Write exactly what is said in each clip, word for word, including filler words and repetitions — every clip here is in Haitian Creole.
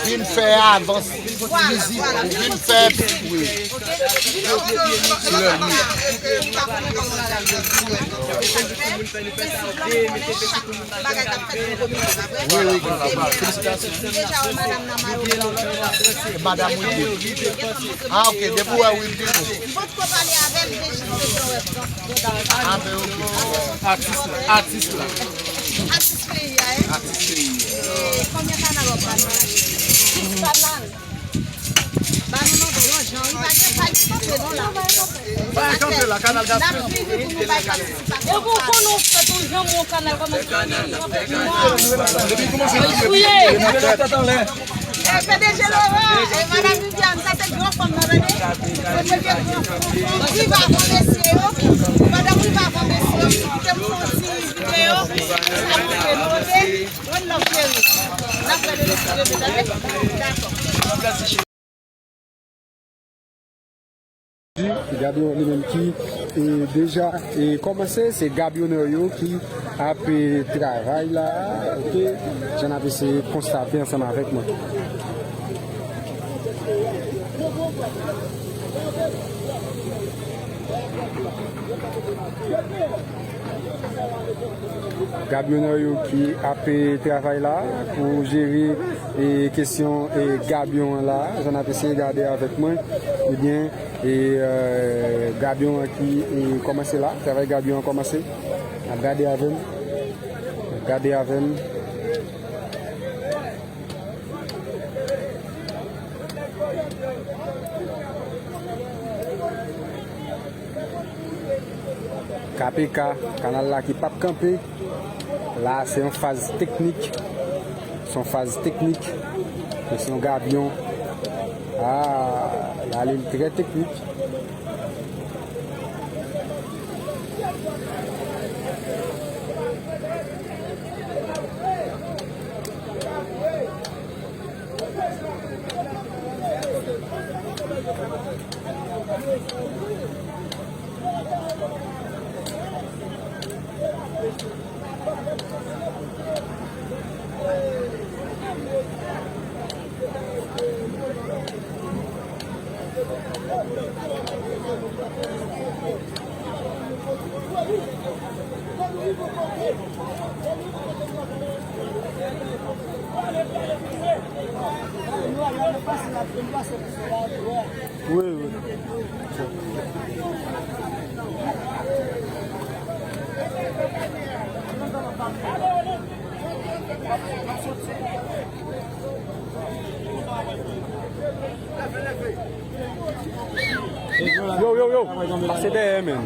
Vin fè avans vizit, vin fè, wi. Wi, wi, felisitasyon. Madanm Wilde. Ah, ok, depi w wè Wilde. Ah, ben, ok. Atis la, atis la. Atis peyi a, wi. Atis peyi a. E, konbyen kanal w ap ba nou la? Sis kanal. Ba nou non, non, jan, wi, pa gen, pa gen kanpe non la. Pa gen kanpe la, kanal Gaspè. N ap swiv pou nou bay patisipasyon. Yo, pou konnen w fè tou jan, mon kanal kòmanse. Depi kòmanse, li touye. E, P D G Laurent, e, Madam Viviane, sa se gran fanm nan, tande? Se premye gran fanm. Viv avan mesye yo. Pandan m viv avan mesye yo, kite m fè yon ti videyo. Sa montre nou, ok? One love, cheri. N ap gade lè sou rezo, tande? Dakò. Gabyon li menm ki, e, deja, e, kòmanse, se gabyonè yo ki ap, e, travay la, ok, jan n ap eseye konstate ansanm avèk mwen. Gabyonè yo ki ap, e, travay la pou jere, e, kesyon, e, gabyon an la, jan n ap eseye gade avèk mwen, ebyen, e, e, gabyon an ki, e, kòmanse la, travay gabyon an kòmanse. N ap gade avè m, n ap gade avè m. K P K, kanal la ki p ap kanpe. La, se yon faz teknik. Se yon faz teknik. E se yon gabyon. Ah, la, li trè teknik. Wi, wi. Yo, yo, yo. Pase dèyè, men.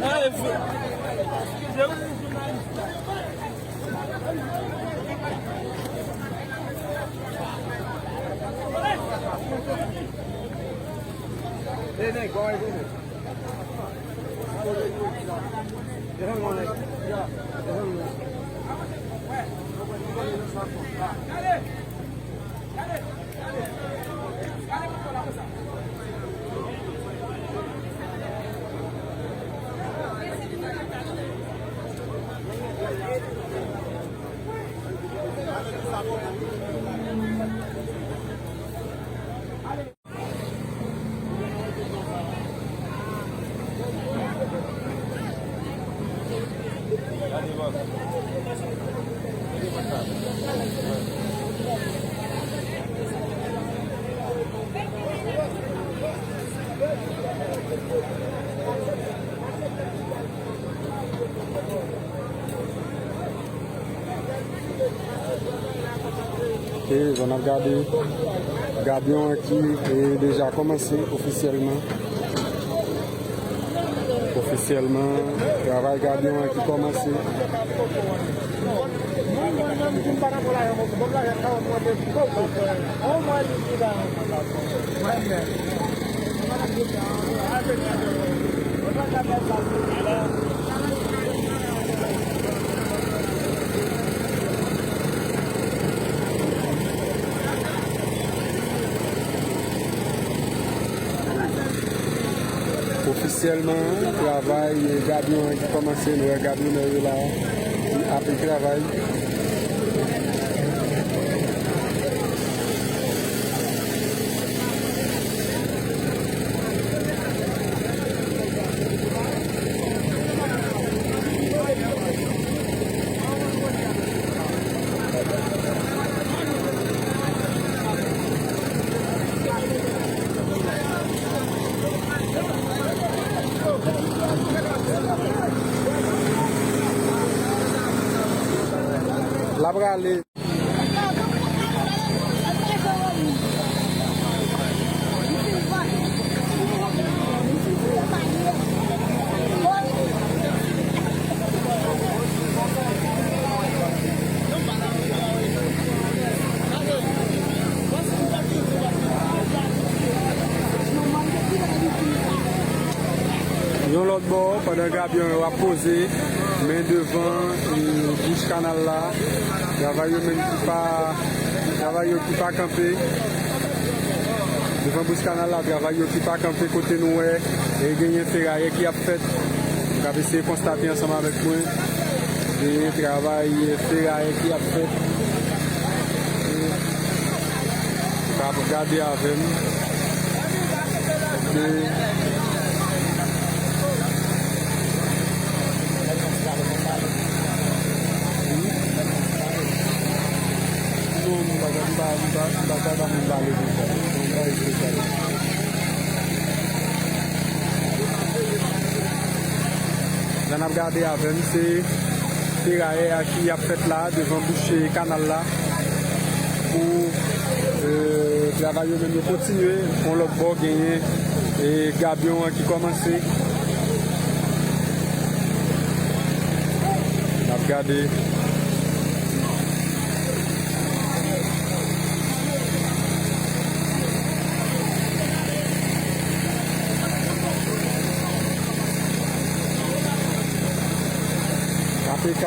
Ok, jan n ap gade, gabyon an ki, e, deja kòmanse ofisyèlman. Ofisyèlman, travay gabyon an ki kòmanse. Ofisyèlman, travay gabyon an ki kòmanse, nou wè gabyon yo la, ki ape travay. L ap rale. Yon lòt bò, pandan gabyon yo ap poze, men devan, e, bouch kanal la, travay yo menm ki pa, travay yo ki pa kanpe. Devan bouch kanal la, travay yo ki pa kanpe, kote nou wè, e, genyen ferayè ki ap fèt. Nou ap eseye konstate ansanm avèk mwen. Gen travay, e, ferayè ki ap fèt. E, w ap gade avè m. E, non, m pa, m pa, m pa, m pa ka ba moun pale konsa. Se yon bagay espesyal. Jan n ap gade avè m, se ferayè a ki ap fèt la, devan bouch kanal la, pou, e, travay yo menm yo kontinye. Yon lòt bò, genyen, e, gabyon an ki kòmanse. N ap gade. K P K.